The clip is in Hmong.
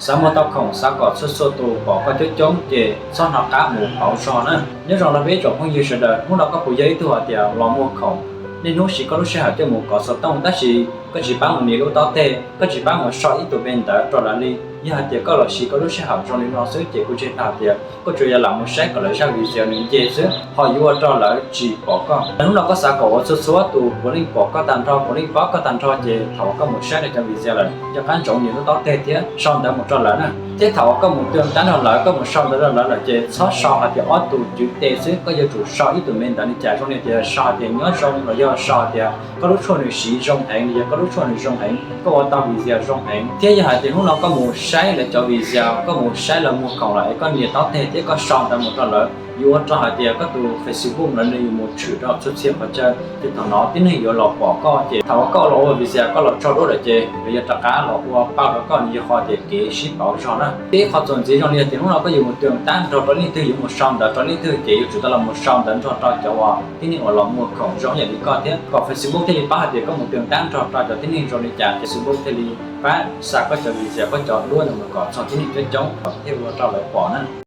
Xav muag tau khoom, xav kom txhua txhua tus pom koj coob coob ces txhob hnov qab mus pauv zog na. Nyob zoo rau peb ib tsoom phooj ywg sawv daws, hnub no koj puas yog ib tug hais tias los muag khoom, niaj hnub siv koj lub sij hawm coj mus kov xov tooj tab sis koj tsis pab mus nias lub taub teg, koj tsis pab mus sau ib tug me ntawv rau lawv li. Yog hais tias koj los siv koj lub sij hawm zoo li no xwb ces kuv ntseeg tau hais tias koj tsuas yog lam mus saib kom lawv zaj video nws nce xwb, ho yuav ua rau lawv tsis pom koj. Hnub no koj xav kom uas txhua txhua tus puav leej pom koj tag nrho, puav leej paub koj tag nrho ces thaum uas koj mus saib lawv cov video lawm, nco qab ntsoov nias lub taub teg thiab sau ntawv mus rau lawv na. Thiab thaum uas koj mus tw tab nrog lawv, koj mus sau ntawv rau lawv lawm ces txhob sau hais tias ob tug cwv tes xwb, koj yuav tsum sau ib tug me ntawv li cas zoo li tias sau hais tias nyob zoo los yog sau hais tias koj lub tshuaj nws siv zoo heev, yog koj lub tshuaj nws zoo heev, koj ua tau video zoo heev. Thiab yog hais tias hnub no koj mus saib lawv cov video, koj mus saib lawv muag khoom lawm es koj nias taub teg thiab koj sau ntawv mus rau lawv, yuav ua rau hais tias koj tus Facebook lawv nws yuav mus tshwm rau txhua txhia qhov chaw, ces thaum no tib neeg yuav los pom koj. Ces thaum uas koj los ua video koj los tso duab lawm ces lawv yuav rov qab los ua pauj rau koj, nws yog qhov tias kev sib pauv zog na. Thiab ib qhov txuas ntxiv zoo li hais tias hnub no koj yuav mus tw tab nrog rau leej twg, yuav mus sau ntawv rau leej twg ces yuav tsum tau los mus sau ntawv nrog rau cov uas tib neeg uas los muag khoom zoo yam li koj thiab kom Facebook thiaj li paub hais tias koj mus tw tab nrog rau cov tib neeg zoo li cas, Facebook thiaj li pab xa koj cov video, koj cov duab ntawd mus kom txog tib neeg coob coob kom thiaj ua rau lawv pom na.